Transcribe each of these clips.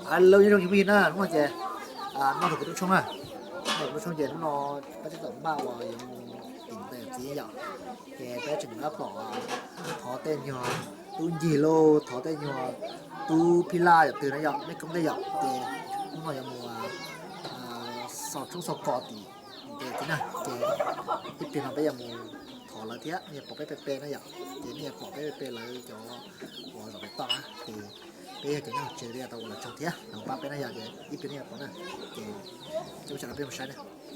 Hello, nyob zoo tsoom phooj ywg na, hnub no ces noj rau kuv lub tshoob na, noj rau kuv lub tshoob ces hnub no peb tab tom npaj uas yuav mus tim niam tais yawm txiv yom, ces peb tseem rov qab pom thov tej nyuag tub ncig lauj, thov tej nyuag tub phij laj yom, twg na yom, mej koob tej yom, ces hnub no yuav mus xaus tshoob xaus kos tim niam tais yawm txiv na, ces ib pliag no peb yuav mus thov lawv thiab, nej yuav pom peb pe pe na yom, ces nej yuav pom peb pe pe lawv cov uas zaum pem toj na, ces peb yog cov nyob hauv tsev peb yuav tau ua lawv tsaug thiab, lawv pab peb na yom, ces ib pliag nej yuav pom na, ces coj peb sawv daws peb mus saib na.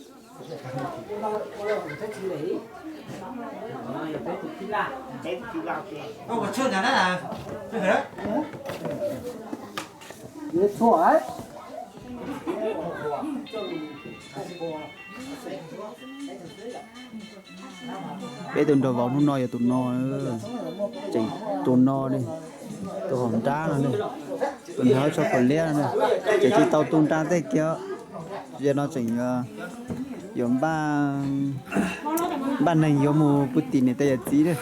Peb tus nraug vauv hnub no yog tus no, tseem tus no ne, tus hauv nrab no ne, tus nraug tso kaum liab no, tseem tsis tau tu nra tej kiag. Yog no tseem yuav npaj neeg yuav mus pw tim niam tais yawm txiv na.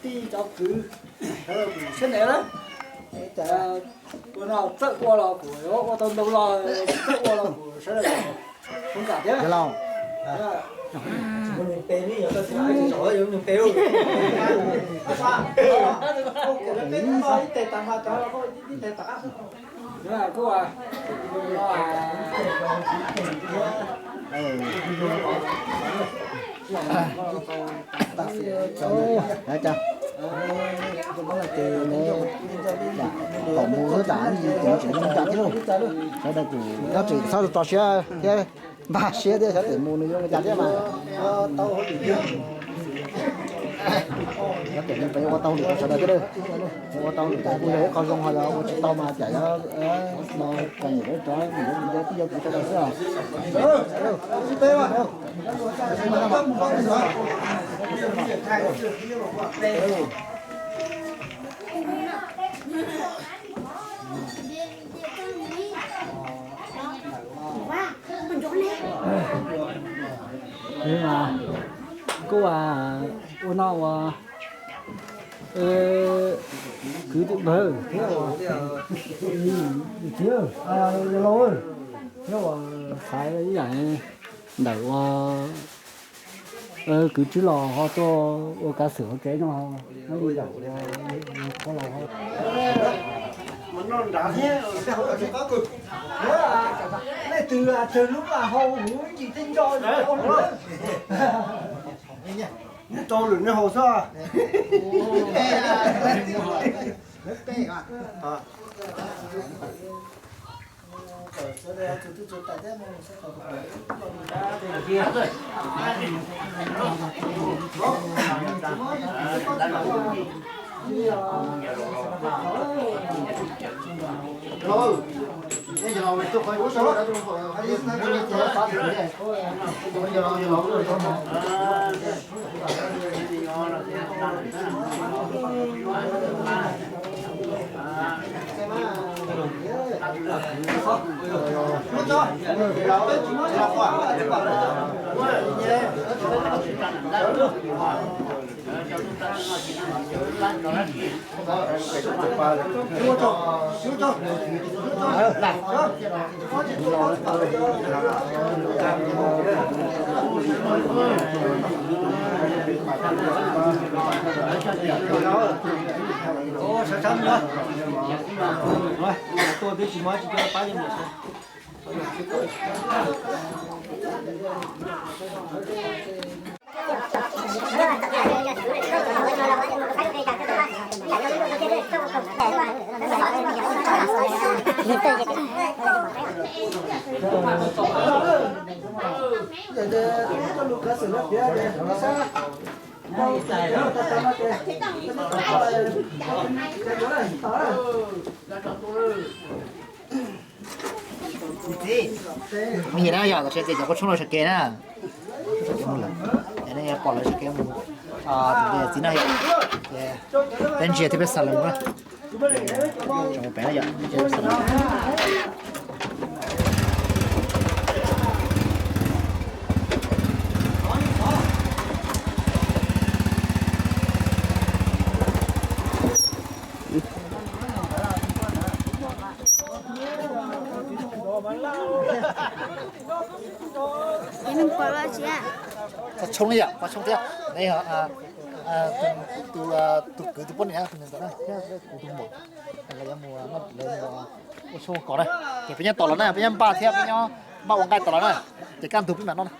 Tij cov kwv, sawv daws kuv siab ntev na. Ua no txawj ua los kuv yuav ua tau ntau los, txawj ua los kuv sawv daws thoob kam thiab. Kom mus xwb tas ib yim ces tseem zoo tas thiab lauj. Sawv daws kuj nyob tseem txhob tso siab thiab, npaj siab thiab, xyov tes mus nws zoo li cas thiab mas. Xyov tes nws pem ua tau lwm rau sawv daws thiab lauj. Ua tau lwm tas kuj yog ib qho zoo, ho yog ua tsis tau mas cas yog no, tsis yog kuv sawv daws xwb os. Kuj ua no ua kwv tij npawg thiab, thiab yawg laus thiab uas xaiv ib yam ntawm ua kwv tij los ho tuaj ua kav xwm hauv tsev no, ua li ntawm ua qhov los ho. Nej twg twg lub hau huv ncig tej nco, nej tau lwm nej haus xwb. Yog no yog sawv daws cov qub tshoob los sawv kev na, nej pom lawv sawv kev mus tim niam tais yawm txiv no yom, ces peb ntsia thiab peb xav lawv mus na. Tsoom pem no yom, ces peb xav lawv. Qhov tshoob yam, qhov tshoob thiab. Tus kwv tus poj niam tus niam ntawd na, thiab kuv tus muam, lawv yuav mus, lawv mus ua tshoob ua kos na. Ces peb nyob tos lawv na, peb nyob npaj thiab, peb nyob npaj ua nqaij tos lawv na. Ces kaj ntug peb mam noj na.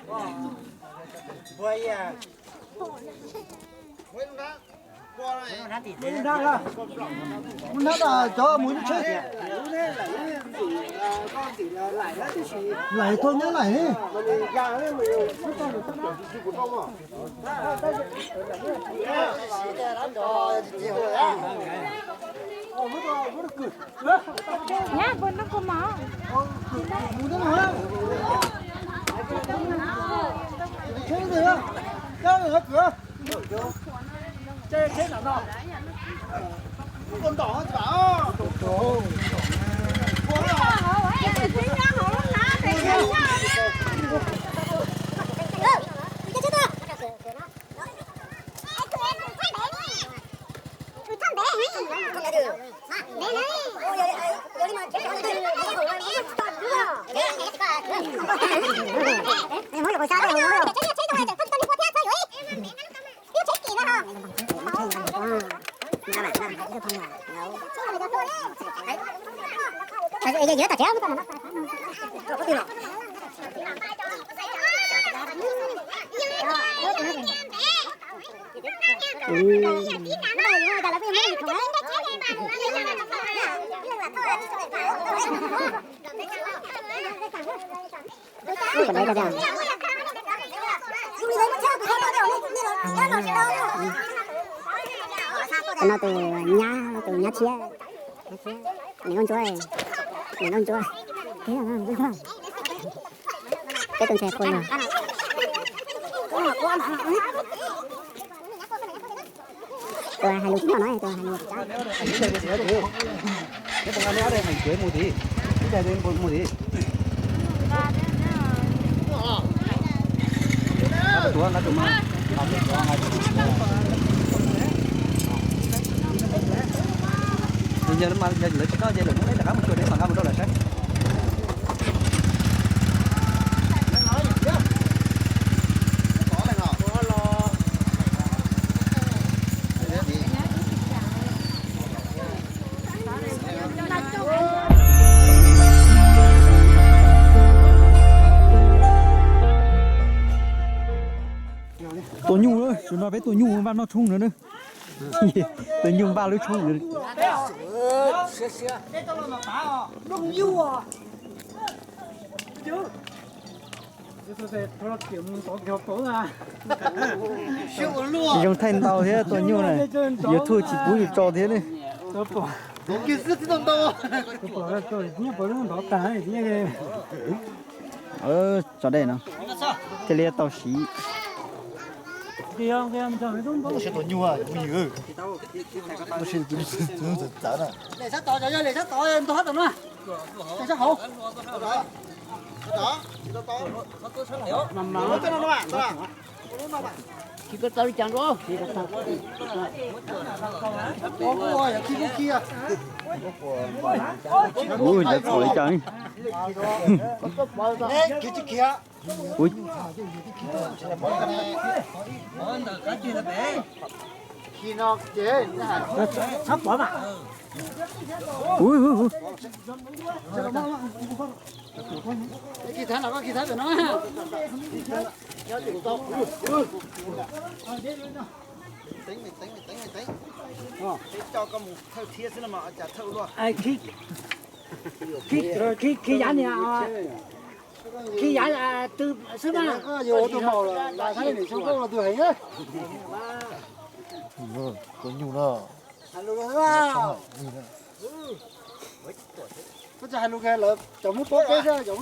Lais tuaj nyob lais. Nyab puas nrog kuv mov? Tus no tus nyab, tus nyab tshiab, niam nkauj ntsuab, niam nkauj ntsuab. Peb tus ntxhais qhua los. Tus hais lus tsis tau no, tus hais lus tsis tau. Neb puas nqa neb ob daim hais kuv mus tid, ib daim mus tid. Yog lawv tsis noj ces lawv muab neb rov qab mus xyuas neb mam nqa mus rau lawv saib. Tua nyuj, sawv no peb tua nyuj npaj noj tshoob no na. Tua nyuj npaj lub tshoob no. Zoo thaij ntau thiab tua nyuj na, YouTube tsis pub yus tso thiab ne. Tso dej no thiaj li tau siv. Sib tua nyuj, sab tod, yog lem sab tod ntog sab tom no, sab hauv. Ua, cov txhaum li cas. Ua, ua, ua. Khi yav ni, khi yav twg xwb na. Tua nyuj no. Koj tsis hais lus kiag lawv cov Hmoob paub peb xwb.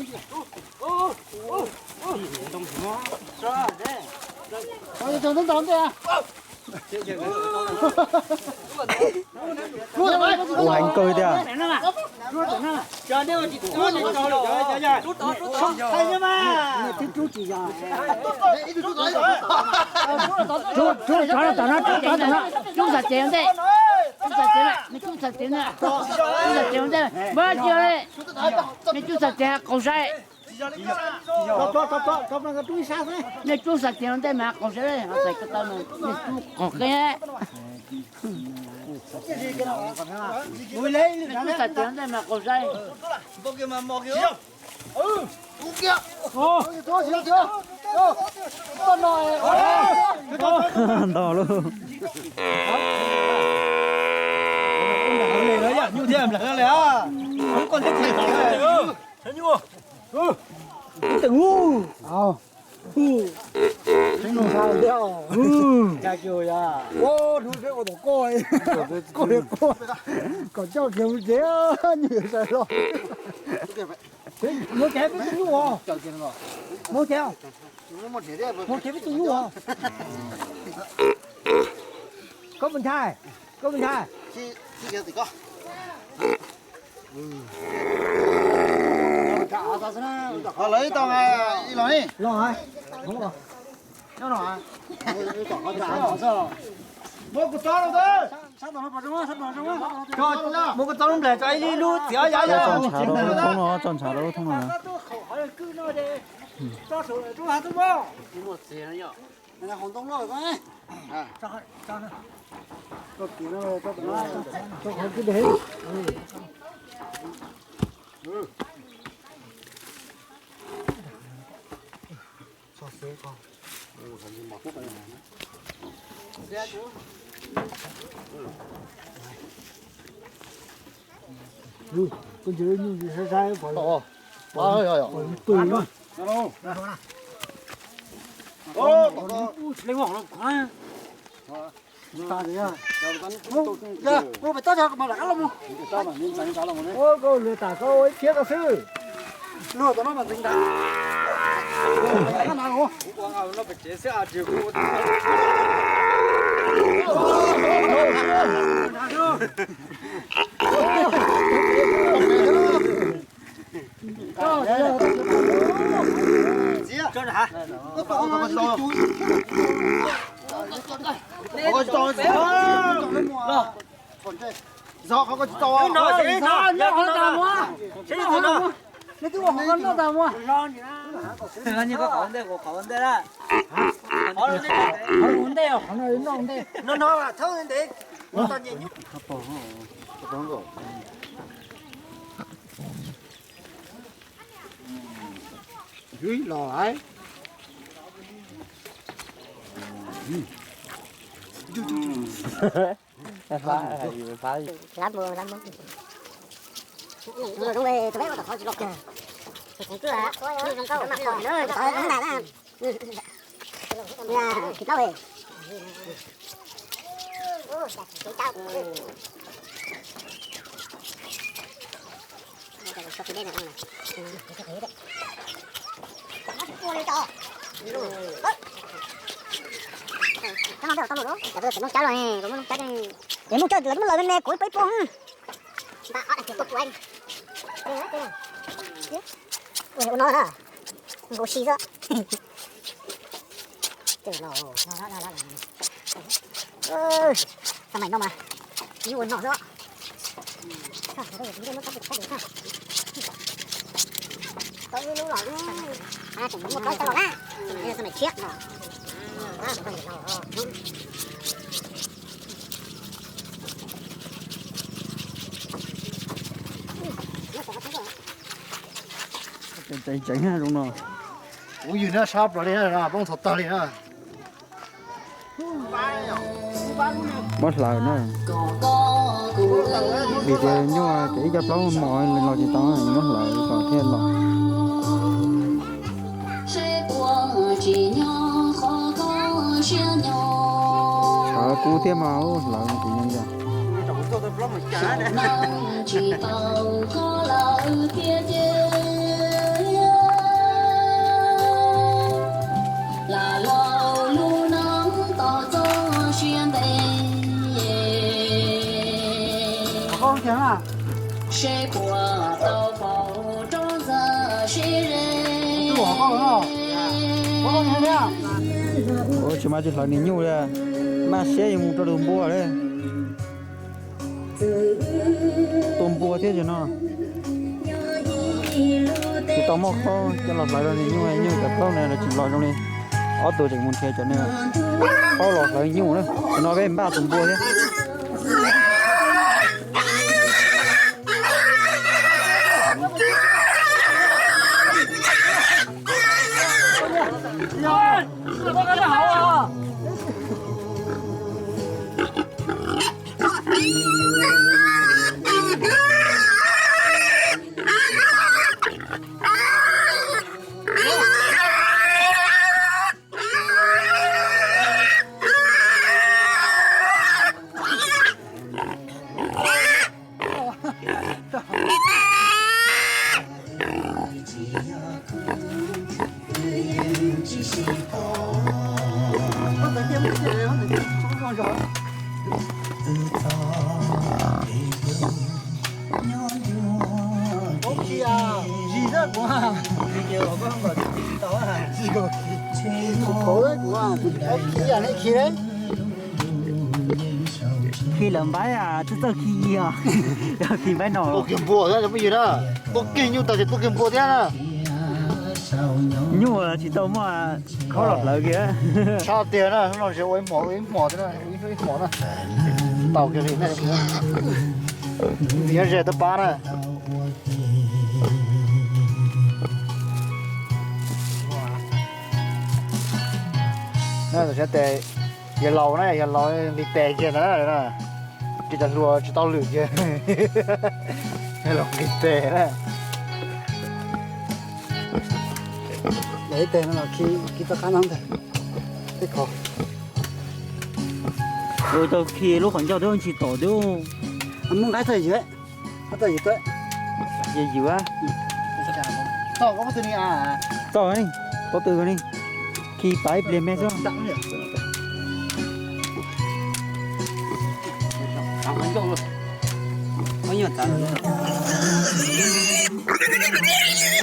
Ua heev kawg tiag. Cub txhom tsev ua ntej, cub txhom tsev na, cub txhom tsev na, cub txhom tsev ua ntej, npawg cia li, me cub txhom tsev qaug saib. Nej rub xav tias ntej mas qaug zeb, ho txais ko taw no nej rub qaug qeb. Nej rub xav tias ntej mas qaug zeb. Ntau lawm. Nyuj thiab nplawg le. Ib teem ub. Ua, hnub peb ua tom koj, koj, kom coj kiag mus tsev, nyuj yuav sawv los. Muab tsev peb tus nyuj os. Muab tsev, muab tsev peb tus nyuj os. Koj mus ntshai, koj mus ntshai. Los ib tau, ib los ni. Los. Muab kuv tsob rau, muab kuv tsob lub nplaig tso ib lub txiv ob yav. Tso ntshav rau lub thoob no, tso ntshav rau lub thoob no. Koj ntsia lub nyuj saib saib pom, pom pw. Ua pem toj, koj mam rov qab los mus. Koj lwm tas koj ua ib phiab koj xwb. Luag tom no mas ntxeev ntag. Zog qhov ko tsis tau. Noj tas mus. Neb twb ua qhov ko noj tas mus. Qhov ua ntej, qhov ua ntej. No no thawb ntev. Los lawm. Lab mus, lab mus. Tus peb ua tom qhov tsis los kiag. Tus twg, tus zoo nkauj, tus zoo nkauj. Tsis tau. Ces muaj coj lawv me me kuv peb pog. Ua no, tau maim no mas ib ua no xwb. Tau ib lub los, tseem muaj plaub coj los na, tseem tshiab no. Tseem tseem zoo no. Kuv yws na sab plaws li na, poob txhov tag li na. Muab hlawv na. Vim tias nyuaj ces ib co plaub mos los tsis tau, muab hlawv kom thiaj los. Tshav kub thiab mas hlawv kuv nyob yog. Ua tsis mas tsis hlawv niag nyuj li, maj siab yuav mus rau tus npua li. Tus npua thiab no. Tsis tau muaj qhaub coj los hlawv rau niag nyuj, nyuj cov plaub no los tsis los zoo li. Ob tug tseem mus nrhiav cov niag qhaub los hlawv nyuj na. Cov no peb npaj tus npua thiab. Khi lawv npaib txawj txawj khi os. Khi npaib no. Tuaj kiag npua thiab cov phooj ywg na. Tuaj kiag nyuj tas ces tuaj kiag npua thiab na. Nyuj tsis tau muaj qhaub los hlawv kiag. Tshaj tiag na, hnub no ntshe ua ib hmos ua ib hmos thiab na, ua ib hnub ib hmos na. Tau kiag li na. Nyob ze tuaj pab na. Yawg laus na, yawg laus nqis tes kiag ntawd na. Ces cov hluas tsis tau lwm kiag. Yawg laus nqis tes na. Ib tes no khi, khi tau qab no ntag. Tej qhov. Ua tau khi lub qhov ncauj twb ntsis tom twb. Muaj nqaib txawj ywm, txawj ywm tuaj. Ywm ywm. Txoj, pob tw ni, pob tw ni. Khi pab ib pliag me xwb.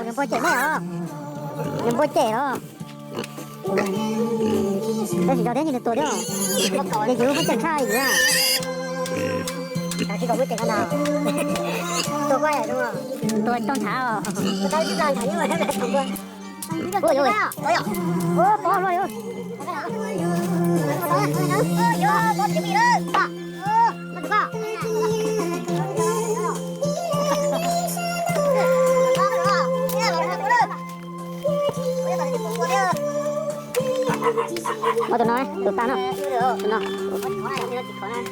Npua cem ne os. Npua cem los. Tab sis cov thiab nyias tus tua thiab. Ces yus muab cem tshaj yus na. Tua tau ntshav os. Ua tus no, tus tag no. Tus no.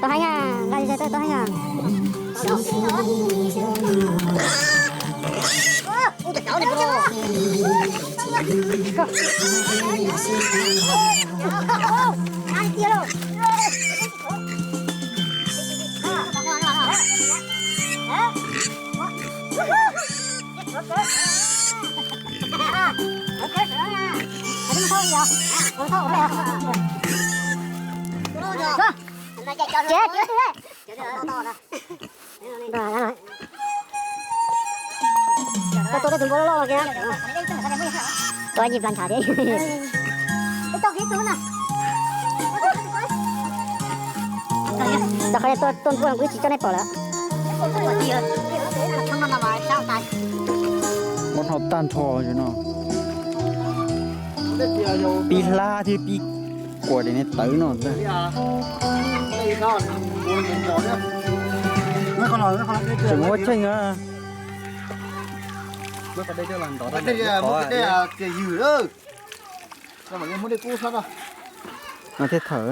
Tau haib nyaj, nqa li tau haib nyaj. Koj tua tej tus npua loj loj kiag. Tua ib ncig plas ntshav thiab. Rau qhov tua tua npua kuv twb tsis coj nej pom lawm. Muab hnov tag nrho no. Pib hlab thiab pib kuam daim niag tawv no ntag. Tseem muaj cheej na. No thiaj thawm.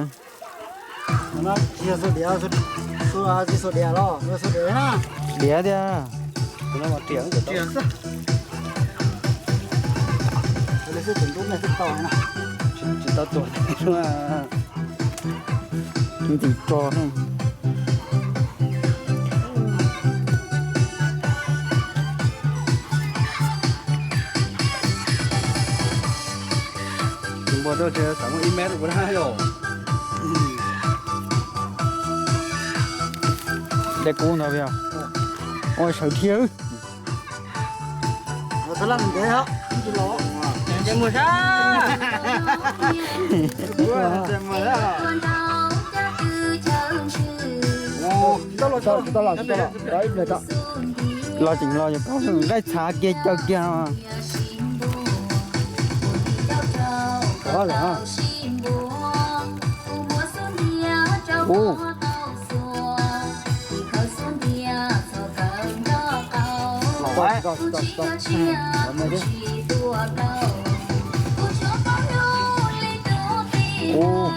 Diav tiag. Tsis tau tuag. Ntxim tso. Tus npua tuaj tsev xav muaj ib mev rau kuv na yom. Dej kub ntag yog. Ua sawv dhia. Tsis tau los, tsis tau los, ib pliag tso. Los tseem los yog koj nqaij txhav kiag caw kiag no. Ua lawm. Ua. Ua.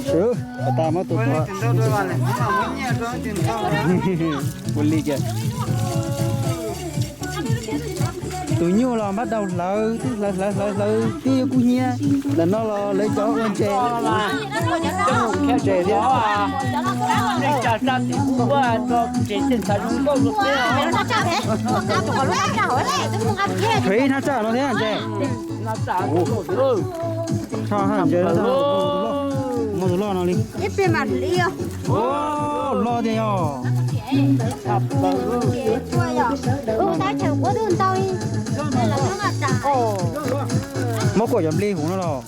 Sw, tas muab tus tuav. Ua li cas tus nyuj los npaj dau hlawv, hlawv hlawv hlawv hlawv twb yuav kub hnyiab. Ntawm no los lawv cov ua ntses. Ntses thiab. Tshuav ib hnab tsaj no thiab ntses. Muaj tus loj no li. Loj tiag yog. Muab kuam cov nplig huv no los.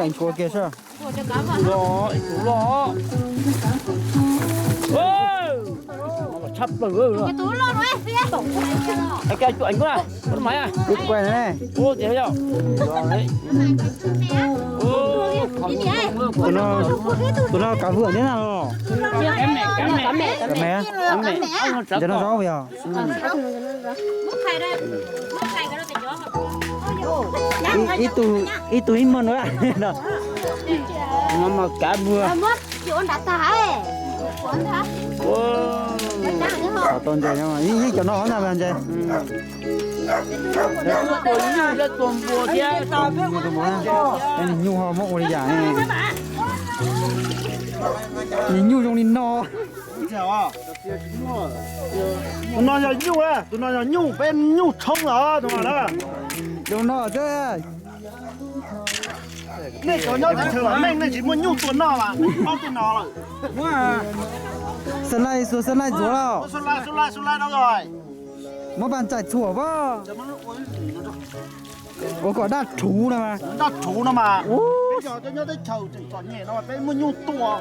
Ntshua kiag sab. Tshaj plaws. Cuam ib kuaj ne. Tus no kav vwm thiab na los. Kav me, ntawm no zaub yog. Ib tug ib muag no. No mas kav vwm. Xav tau ntses no, yeej cov no ntag mas ntses. Tus nyuj ho muab ua li yam ne. Tus nyuj zoo li no. Tus no yog nyuj, tus no yog nyuj, peb nyuj tshoob los tus no na. Zoo no xwb. Nej cov nyob teb chaws vam meej nej tsis muaj nyuj tua noj mas nej paub tej no lawm. Xas lais xuas xas lais ntxuav los. Muab pas ntsaim txhuam pob. Ua kom daj rhuv no mas. Daj rhuv no mas. Peb cov nyob teb chaws tseem txom nyem no peb muaj nyuj tua.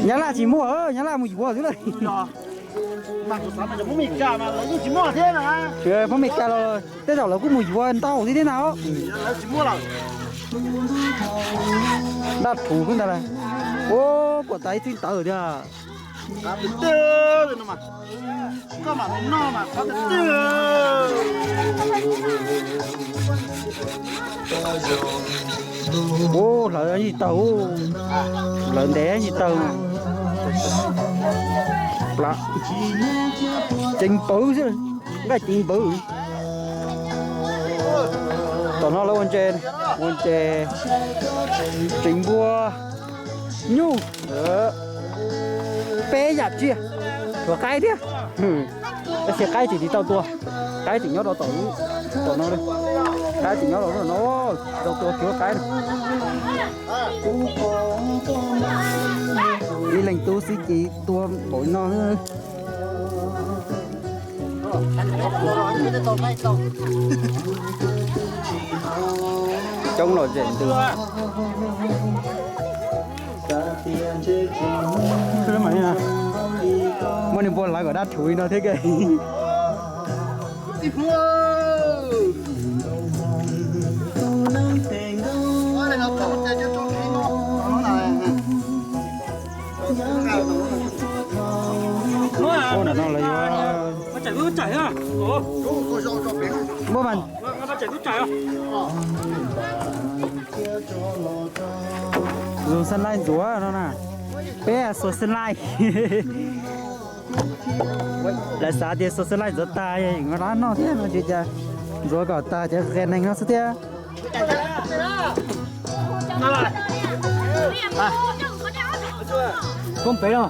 Nyab Laj tsis muaj, Nyab Laj mus yuav xwb lawm. Tsis, Hmoob Mes Kas los tej zaum lawv kuj mus yuav ntau thiab thiab na. Daj rhuv xwb ntag las. Ua, kuam tas ib txij ntawd thiab. Qab tiag tiag no mas, koj mam noj mas qab tiag tiag. Ub, hlawv tsis tawg, hlawv ntev tsis tawg. Plam ceev pawv xwb, nqaij ceev pawv. Tom no lawv ua ntses, ua ntses tsev npua nyuj. Peb yam tsiaj, tshuav qaib thiab. Tab sis qaib tseem tsis tau tua, qaib tseem nyob rau tom lub, tom no li. Qaib tseem nyob rau no, tsis tau tua, tshuav qaib. Ib leej tub xwb ces tua npaum no. Coob los zem ntws. Muab niag npua hlawv kom dab rhuv li no thiab ke. Ua nram no lawv yuav, muab mas. Zoo xab laij ntxuav no na. Peb xuas xab laij. Lawv xav tias xuas xab laij ntxuav tag, yeej rov noj thiab no tsis cas. Ntxuav kom tag ces qia neeg no xwb thiab. Koob pem no.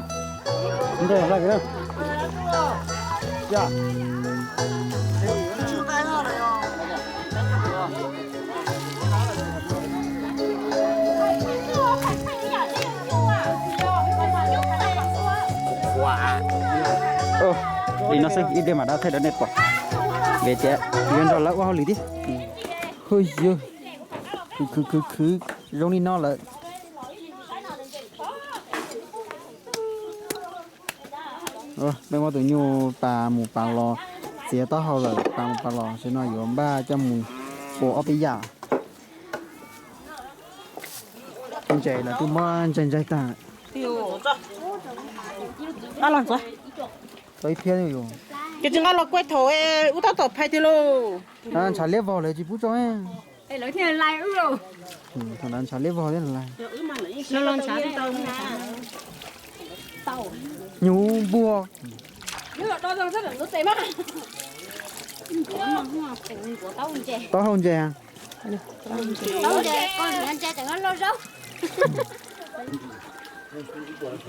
Li no xwb ib pliag mam rov qhia rau nej pom. Vim tias yuav nrog lawv ua hauj lwm thiab. Hu yug, khwv khwv khwv khwv zoo li no lawm. Peb muab tus nyuj pas mus pas los, txiav taub hau lawm pas mus pas los, tam sim no yuav npaj coj mus ua ob peb yam. Ntses lawv twb muab ntsaig ntsaig tag. Tau ib phiab yus. Ces tsis nqa los kuaj thaum ub tab tom phais tiag lauj. Ntshav liab vog lawv tsis pub tso. Thaum ntawd ntshav liab vog thiab lawv. Nyuj npua. Taub hau ntses.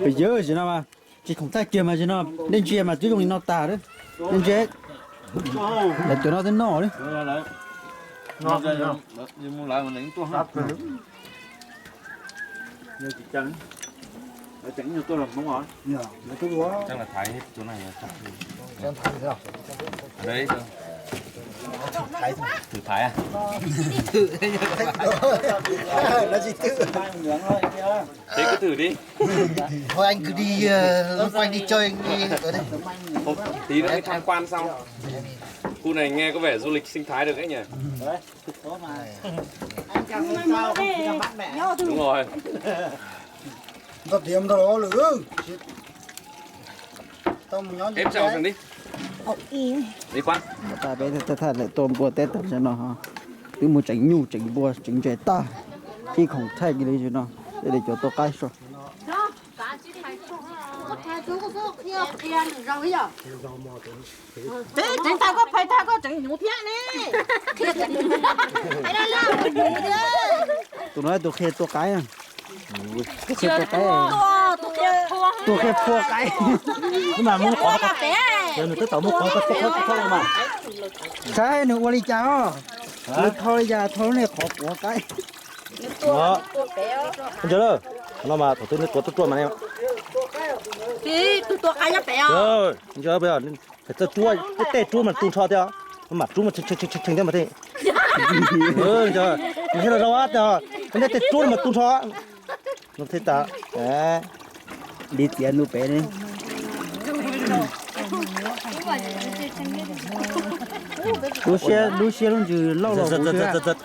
Pes yawg tsis no mas tsis khoom thaij kiag mas tsis no, nej ntsia mas twb zoo li no tas lawm. Nej ntsia, lawv cov no twb noj li. Thử thải à? Thử, thử đi. Thôi anh cứ đi, ờ, loanh quanh đi chơi đi. Tí nữa mới tham quan xong. Khu này nghe có vẻ du lịch sinh thái được đấy nhỉ? Đúng rồi. Ntau tias ntau lawm. Ép sau dần đi. Đi qua. Peb thaj thaj lawm tua npua teb tag no, twb mus tseev nyuj tseev npua tseev ntses tag, ib khoom thaij kiag li no, thiaj li cov tua qaib so. Tseev tag koj phais tag koj tseev nyuj thiab ne. Tus no tus qhia tua qaib. Tus qhia tua qaib. Tus qhia phua qaib. Nws twb tau muab qhov, saib nws ua li cas os. Nws thau li cas thau lub niag qhov quav qaib. Ntsia, no mas thaum twg nws tuav tuaj tuaj mas ne. Tus tua qaib nyob pem os. Pem txawj ruab, tej ruab mas tu nrho thiab, mam ruab mas tshee tshee thiab mas thiaj. Mas thiaj los zau thiab, nej tej ruab mas tu nrho. No thiaj tas. Li txiav ntu pem ne. Lub siab, lub siab lub ntsws lauj los kuv xwb.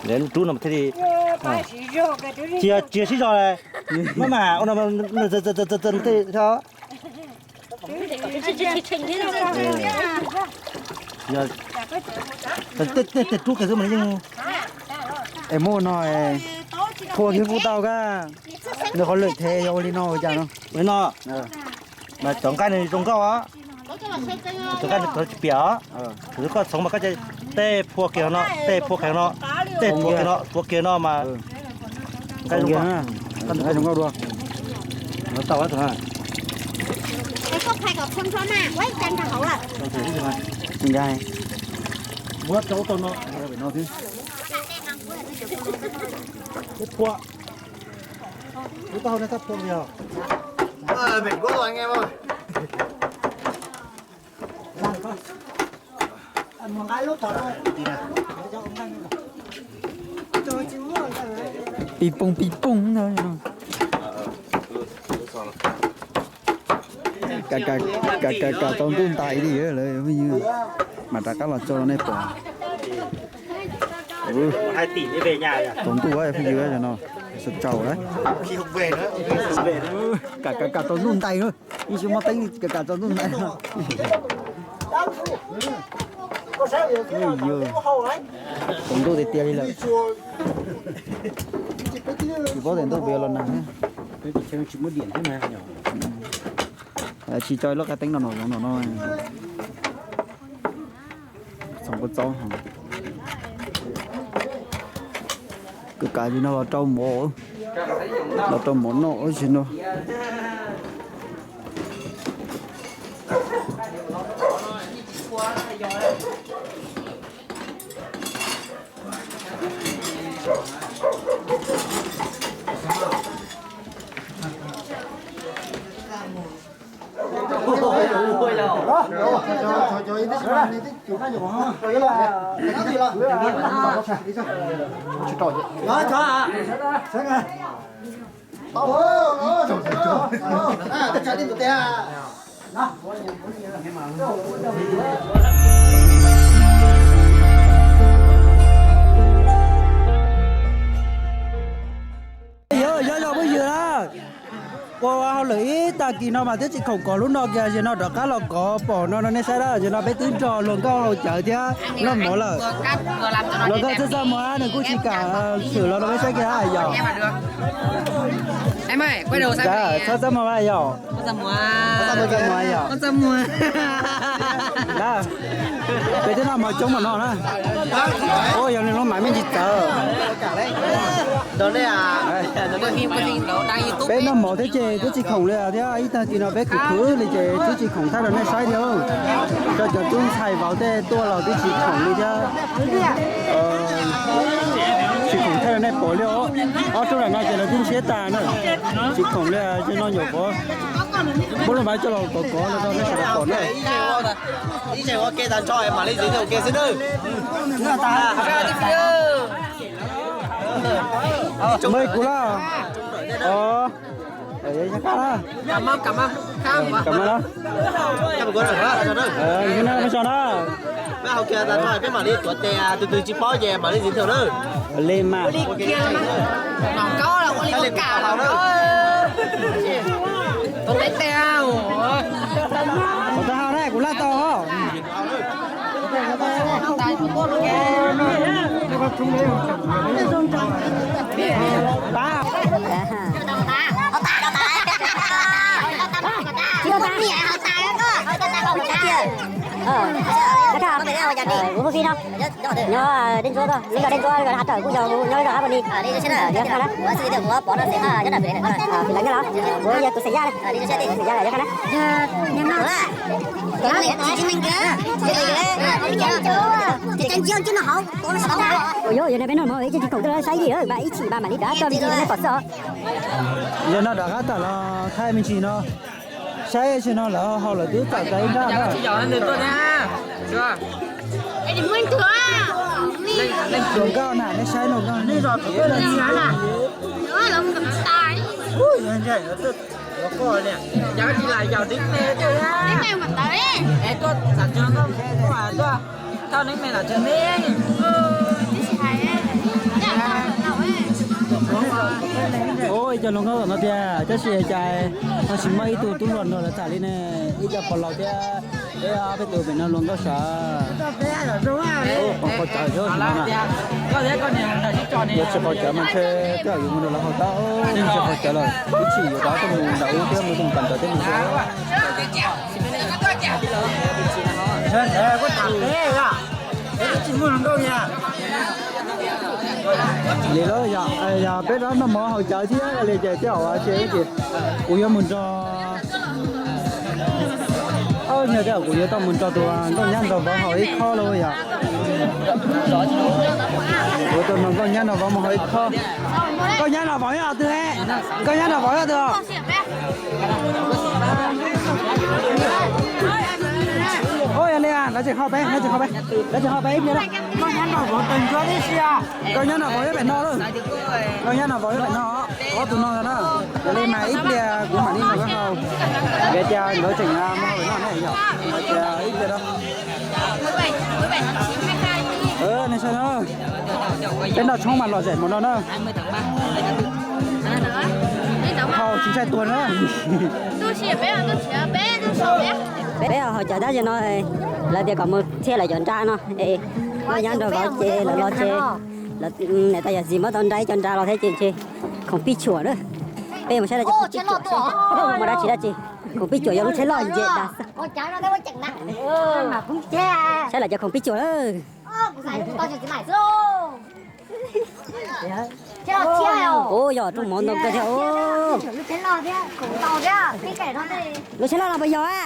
Rub, rub no thiaj li tsis yog sib zog, maj mam ua no thiaj li. Tej rub kiag xwb mas yeej es muaj no, phua thiab kuj tau kab. Nws qhov lwm thiab yog ua li no ua cas no. Ua li no mas cov nqaij nws zoo nkauj os. Cov nqaij nws tsis piam os. Koj txhoov mas koj tej phua kiag no, tej phua kiag no, tej phua kiag no, phua kiag no mas nqaij zoo nkauj dua. Tau tau. Muab rau tau no. Phua. Ub, tau ne, tau phua yog. Pis pooj pis pooj ntag. Kam kam kam tau ntuj ntais li lawm, mam rov qab los tso nej pom. Tau ntuj phooj ywg, no tsaus tsaus lawm. Kam kam kam tau ntuj ntais lawm, yeej tsis muaj teeb li, kam kam tau ntuj ntais lawm. Tau ntuj tiag tiag li lawm. Tsis paub tias ntuj puas yuav los nag thiab. Tsis tso lub qab teeb no no zoov no no. Txhoov kua txob. Kawg kav li no los rau mov, los rau mov noj ub tsis no. Yog, yog, yog phooj ywg na, ua hauj lwm ib tag kis no mas twb tsis khoom kov lub no kiag, zaum no rov qab los kov pom no no nej saib na, zaum no peb twb nrog luag nkauj haus cawv thiab noj mov lawm. Luag nkauj txhawj txaj muag nws kuj tsis kam tshwm los rau peb saib kiag yom. Txhawj txaj muag mas yom. Peb twb noj mov coob mas no na. Ua yog nws lub mas me ntsis txawv. Peb noj mov thiab ces twb tsis khoom li thiab, ib tag kis no peb khwv khwv li ces twb tsis khoom thaij rau nej saib thiab. Rau cov tub ntxhais vauv tej tuaj los twb tsis khoom li thiab. Tsis khoom thaij rau nej pom li os. Ob tug lam no ces lawv twb ntshiab tas na. Tsis khoom li, ces no nyuam qhuav muab lub mas coj los kov kov no rau nej sawv daws pom na. Ib txhia ua ke tag nrho mam li giới thiệu ke xwb nawb. Mời kuv lawm. Ov, kam no, kam no na. Peb hauv kiag tag nrho peb mam li tuav tes, tus twg tsis paub ces mam li giới thiệu nawb. Li mas. Ua tau hau na, kuv laj tau os. Kuv phooj phooj no, nyob Dej Ntsuab, lub zos Dej Ntsuab, hav tawm kuj yog nyob zos Hab Pos Nis. Nyob qhov na, lawv nyob los, kuv yog tus xeem Yaj na, xeem Yaj yog qhov na. Ua yog, yog no peb noj mov ib ce tsis khoom tuaj saib li, mas ib chim mas mam li rov tuaj me ntsis nej pom xwb os. Yog no rov qab tawm los thaij me ntsis no, saib tsis no lawv haus lawv twb tawm tau ib nrab na. Hluas nkauj na, nej saib hluas nkauj. Ib co hluas nkauj tom no tiag, tab sis cas ho tsis muaj ib tug tub hluas nrog lawv tham li ne, ib co pog laus thiab. Peb ob peb tus pem no hluas nkauj sav. Qhov cawv xwb no na. Yuav tsis qhov cawv mas ntshe tej zaum yuav mus nrog lawv haus tau, tsis qhov cawv lawm ib chim yuav rov tuaj mus nram ub thiab mus tom ntawd thiab mus xwb. Li lawm yog peb rov noj mov haus cawv thiab li ces tej zaum ces kuv yuav mus nrog, niag tej zaum kuv yuav tau mus nrog tus nkauj nyab nrog vauv haus ib khob lauj yom. Kuv tus nkauj nyab nrog vauv mus haus ib khob. Nkauj nyab nrog vauv yog twg? Nkauj nyab nrog vauv yog twg? Ua yog li lawv tseem ho peb, lawv tseem ho peb, lawv tseem ho peb ib pliag. Nkauj nyab nrog vauv nyob pem no lawm. Nkauj nyab nrog vauv nyob pem no, ob tug no na. Yog li mas ib pliag kuv mam li nrog lawv haus. Vim tias nkawd tseem mus haus pem no ne yom. Ib pliag da. Nej saib na, peb noj tshoob mas lom zem mus no na. Haus tsis ntshai tuag na. Peb haus cawv tab sis no lawv tias kom mus txhiab lawv cov nra no. Nkauj nyab nrog vauv ces lawv los ces niam tais yawm txiv muab tau nra ib co nra los thiab ces ntshe khoom pij chuam na. Peb mus saib lawv cov khoom pij chuam seb muaj dab tsi dab tsi. Khoom pij chuam yog lub tsheb loj nce dav xwb. Saib lawv cov khoom pij chuam lawm. Ua yog rooj mov ntau kawg thiab. Lub tsheb loj no puas yog a?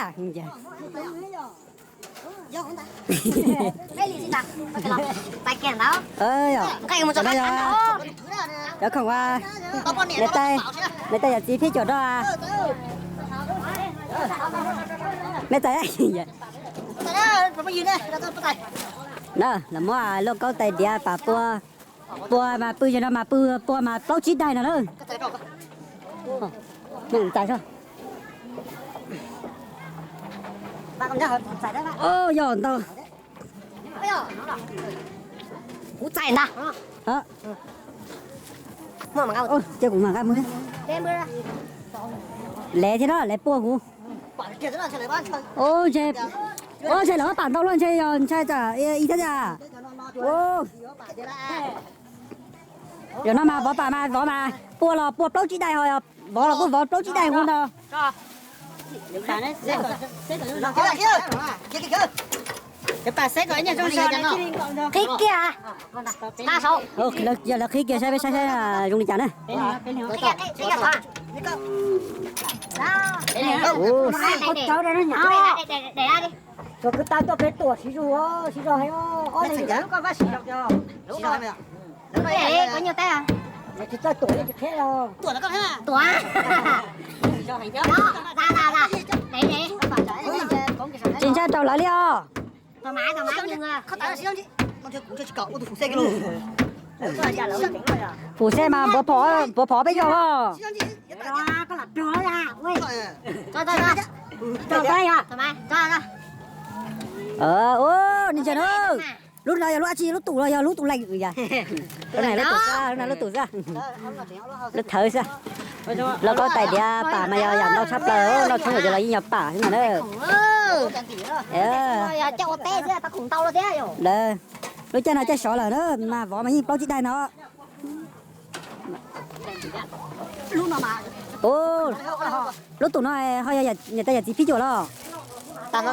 Cov khoom niam tais yawm txiv phij cuam rau me tais. Na, lawv muab lauj kaub tais diav pam pua, pua mas pw ze no mas pw pua mas plaub tsib daig no na. Txais, yog ntau. Kuv txais ntag. Ces kuv mam nqa mus. Lev thiab na, lev puaj kuv. Ntshe lawv muab pam ntau luaj ntshe yog ntshai tsam ib thiab tiag. Yog no mas vov pam mas vov mas pua los pua plaub tsib daig ho, vov los kuj vov plaub tsib daig hu no. Qhib kiag. Yog lawv qhib kiag saib peb saib saib zoo li cas na. Tsuas kwv tau tuaj peb tuam siv zog, siv zog heev, ob leeg koj pab siv zog. Tsis txawj tuam tsis qhia os. Tsis ntshai rau lawv li os. Pum xej mas npuav phom peb zaug os. Ua, nej ntsia na. Lub no yog lub dab tsi, lub tus los yog lub tus lees? Lub no lub tus xwb, lub no lub tus xwb. Lub thawv xwb. Lauj kaub tais diav pam mas yog yam ntau tshaj plaws, noj tshoob yuav los yeej yog pam xwb mas na. Lawv, lub caij no caij sov lawm na, mas vov mas yeej plaub tsib daig no. Ua, lub tus no ho yog niam tais yawm txiv phij cuam los? Ua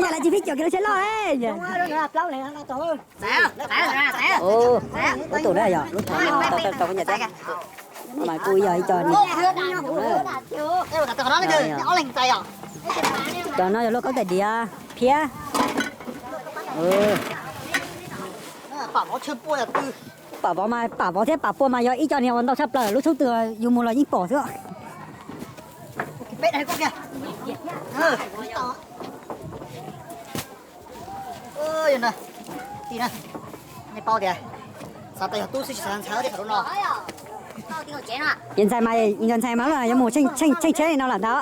yog lawv tsis phij cuam kiag lub tsheb loj. Lub tus na yog lub thawv no tau tau niam tais. Mas kuj yog ib co niam. Cov no yog lauj kaub tais diav phiab. Pam vov mas pam vov thiab pam pua mas yog ib co niag uas ntau tshaj plaws, lub tshoob twg yus mus los yeej pom xwb. Nej paub tias xav tas yog tub xwb tsis xav ntxhais thiab no. Yog ntxhais mas, yog ntxhais mas yuav mus tsheej tsheb li no lawm ntag.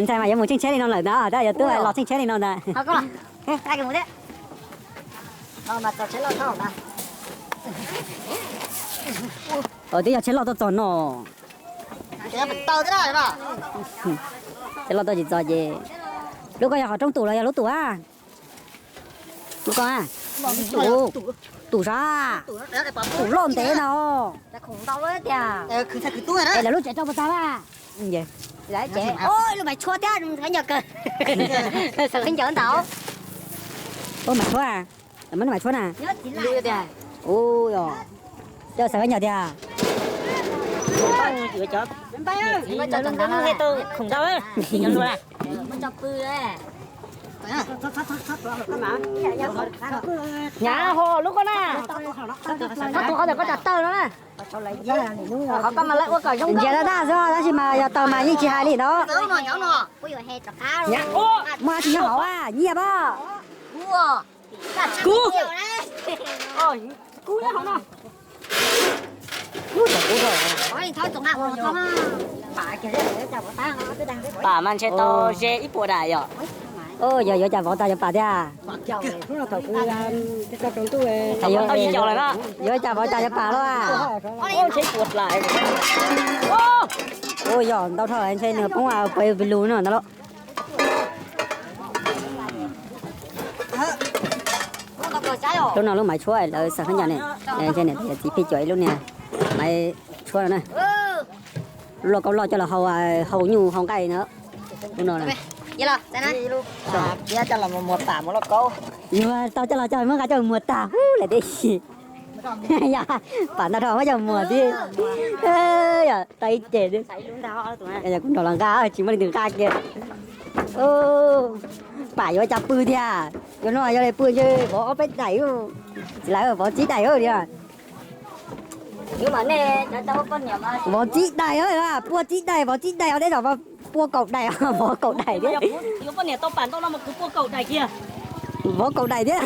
Ntxhais mas yuav mus tsheej tsheb li no lawm ntag, tab yuav tuaj los tsheej tsheb li no ntag. Twb yog tsheb loj tuaj txog no. Tsheb loj tuaj tsis txog ces, lub koj yog qhov rooj tus los yog lub tus a? Lub koj a? Tus sav, tus loj ntev no. Es lawv lub tsev rau puas tag a? Lub mais tshuab thiab, khaub ncaws kawg. Xav khaub ncaws ntau. Ub, mais tshuab a? Muab lub mais tshuab na. Ub, yog xav khaub ncaws tiag. Hnyav ho lub koj na. Txhob tua qhov ntawm koj cov taw no na. Ntsia tab tab xwb tab sis mas yog taw mas yeej tsis hais li no. Muaj dab tsi nyob hauv a, nyiaj pab? Kub. Kub nyob hauv no. Pam mas ntshe tau ze ib puas daim yom. Yog yuav cas vov tas yuav pam thiab. Yuav cas vov tas yuav pam los a? Ua yog ntau dhau ntshe nws poob pes lus no ntag lauj. Lub no lub mais tshuab lawv xav khaub ncaws ne, ntshe niam tais yawm txiv pheej cuam ib lub niag mais tshuab no na. Lub loj kaub loj coj los hau, hau nyuj hau nqaij na. Lub no, yog tau coj los coj muag tag huv lawm tib si. Yog pam ntau dhau muab coj muag tib. Yog tau ib ce, kuv nrog los nqa tsis muaj leej twg nqa kiag. Pam yuav cas pw thiab, yuav no yog li pw ntshe vov ob peb daim, tsis lawv vov tsib daim li. Vov tsib daim, pua tsib daim, vov tsib daim, teb zaum pua kaum daim, vov kaum daim thiab. Vov kaum daim thiab.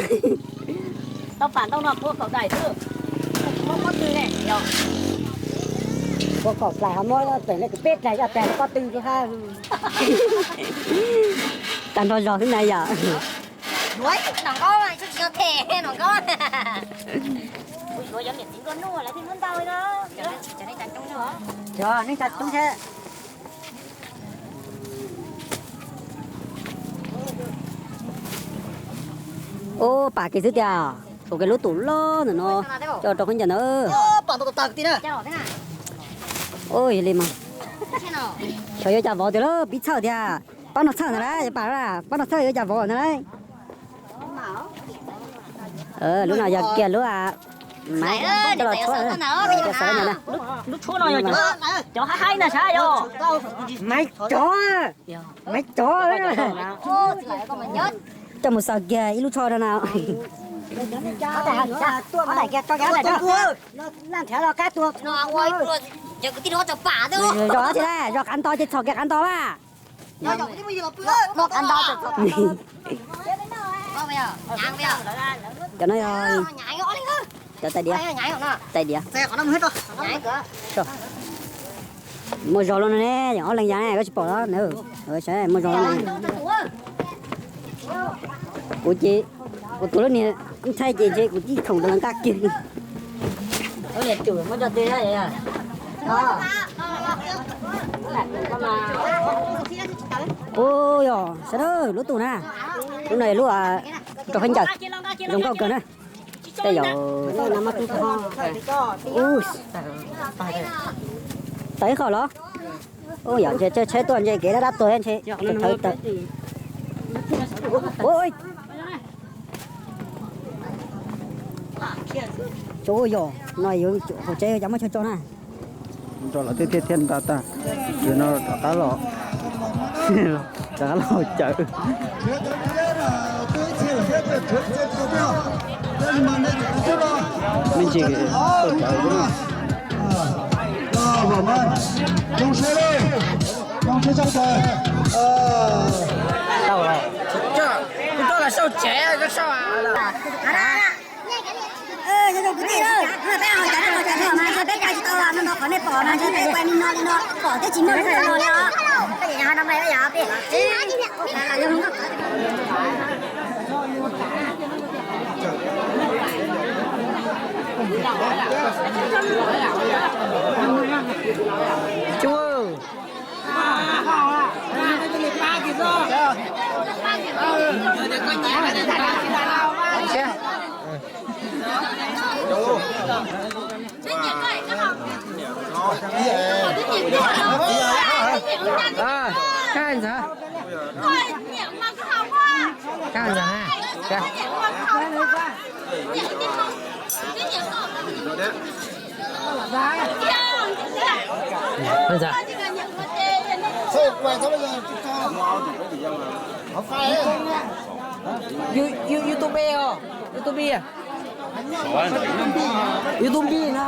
Pua kaum daim ho muab tseem li peb daim coj tag pob tw rau hab. Tag nrho zog xwb na yom. Yog nej coob thiab. Ub, pam kiag xwb tiag. Tshuav kiag lub tus loj ntawm no coj rau khaub ncaws ntawd. Ub, yog li mas xyov yuav cas vov tiag lauj, pib txhawj tiag. Pab no txhawj ntag lauj, pam pab no txhawj yuav cas vov ntag lauj. Lub no yog kiag lub a, maiv coj los tshuab, cov haib haib na sav yog. Maiv cov, maiv cov. Coj mus xaws kiag ib lub tsho rau na. Zos tsis, zos qav nto ces txhom kiag qav nto a. Cov no yog cov tais diav, tais diav. Muaj zog los no ne, ob leeg yas ne, koj tsis pom los na. Muaj zog los ne. Kuv ces, kuv tus lub niag ntxhais ces ntshe kuv tib khoom rau nqaj kiag. Ub, yog sawv daws lub tus na, lub no yog lub rau khaub ncaws, zoo nkauj kawg na. Tej zaum tawm ib qho los, ub, yog ntshe tshaib tuaj ntshe kev dab dab tuag ntshe. Ub, yog no yuav hauv tsev cas muaj chaw tso na. Rau los thiab thiab thiab nta tag, no rov qab los, rov qab los cawv. Me ntsis tau cawv na. Tau lawm. Kuv tuaj los sau tsev koj sau. Peb cais tsis tau no Chuv. Ntxawm, ntxawm, ntxawm. You, you, YouTube os, YouTube. YouTube no.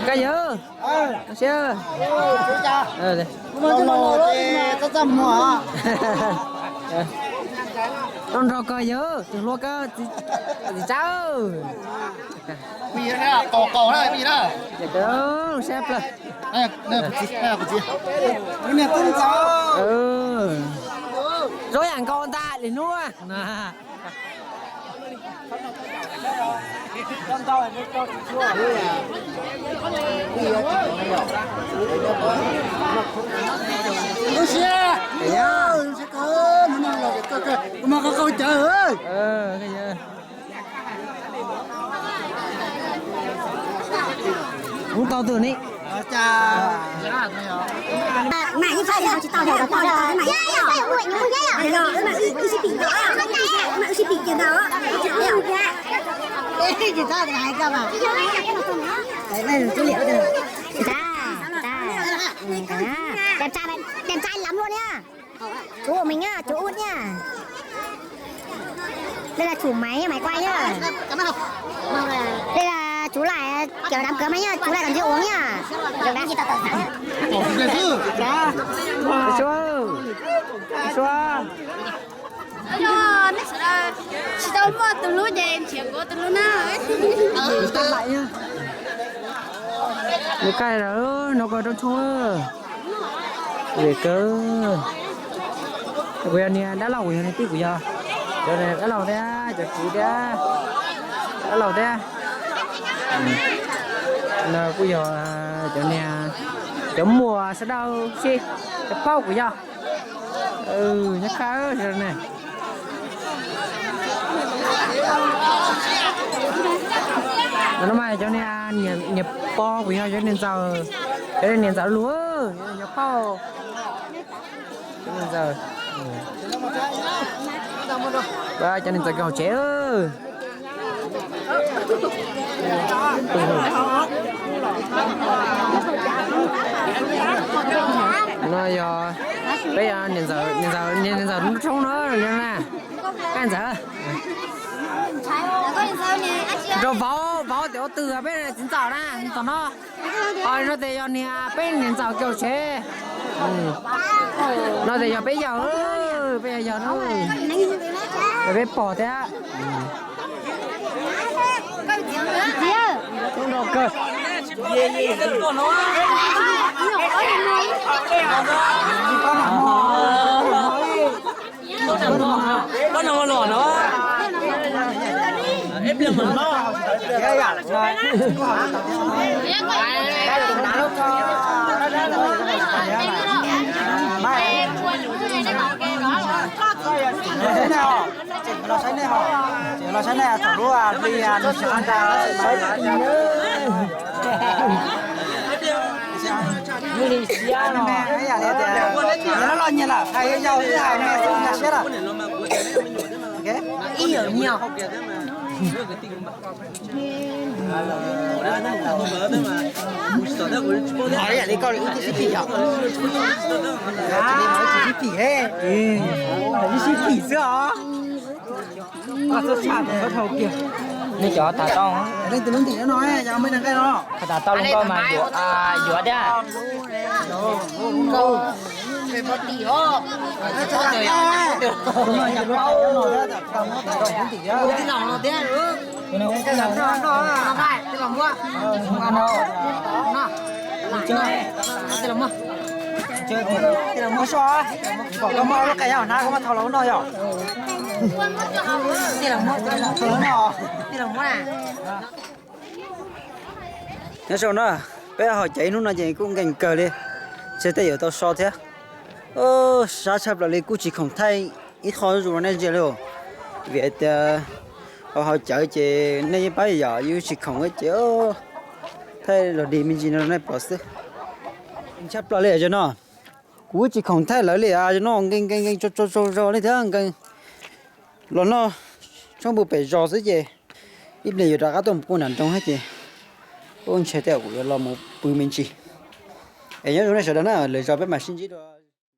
Koj yawg, tau nrog koj yawg, tus hluas koj txiv tsawb. Zoo yam nkaus ntag li hnub. Lub siab, kuv mas qhov qaug cawv. Kuv tau twg ne? Đẹp trai, đẹp trai lắm luôn nha. Chú của mình nhá, chú út nhá. Đây là chủ máy, máy quay nhá. Đây là chú lại kiểu đám cưới máy nhá, chú lại còn chưa uống nhá. Được đấy. Xua, xua. Tsis tau muaj tus hlub ces nrhiav kuv tus hlub na. Nws koj lawm no koj rooj tshoob. Vim kawg kuv yog niag dab laug, kuv yog niag tij, kuv yog cov dab laug thiab cov kwv thiab dab laug thiab. No kuj yog cov niag cov muam sawv daws si, cov phauj kuv yog. Nyob qab sawv daws ne. No mas cov niag niam pog kuv yog cov niag ntxawm, cov niag ntxawm lus, cov phauj, cov niag ntxawm. Cov niag ntxawm kaum tsev. No yog peb yog niam ntxawm, niam ntxawm, niam ntxawm tshoob no na. Koj ntxawm, rau vauv, vauv tias ua twg peb txiv ntxawm na, tom no. Ho no tias yog niag peb niam ntxawm kaum tsev. No tias yog peb yawg, peb yawg, yawg no. Peb pog thiab. Kawg. Koj no los no. Los saib nej hos, los saib nej thaum lub hli nws tsis qab nta. Ib yam li tias nyias loj loj nyias lawm, hais yau wb hais me xwb nyuaj siab lawm. Ib yam nyias. Ib yam li koj li ib tib sib phim yom. Ib tib sib phim, ib sib phim xwb os. Koj txhob tshaj, koj dhau kiag. Nej cov tham tau, tham tau los nkauj mas yuav, yuav thiab. Nyob zoo na, peb ho caiv ib hnub no ces kuj nkees kawg li, ntshe tej yuav tau so thiab. Sab tshaj plaws li, kuj tsis khoom thaij ib qho zuj zus rau nej ntsia li os. Vim hais tias ho ho cawv ces nej yeej paub yom, yus tsis khoom ces thaij los dig me ntsis no nej pom xwb. Tshaj plaws li zaum no, kuv tsis khoom thaij lawv li, zaum no nkees nkees nkees tsaug tsaug zog li thiab, nkees los noj tshoob pw pem zos xwb ces ib pliag yuav rov qab tuaj mus pw nram nroog thiab ces kuj ntshe tej zaum kuv yuav los mus pw me ntsis. Es nyob zoo nej sawv daws na, lwm zaus peb mam sib ntsib dua.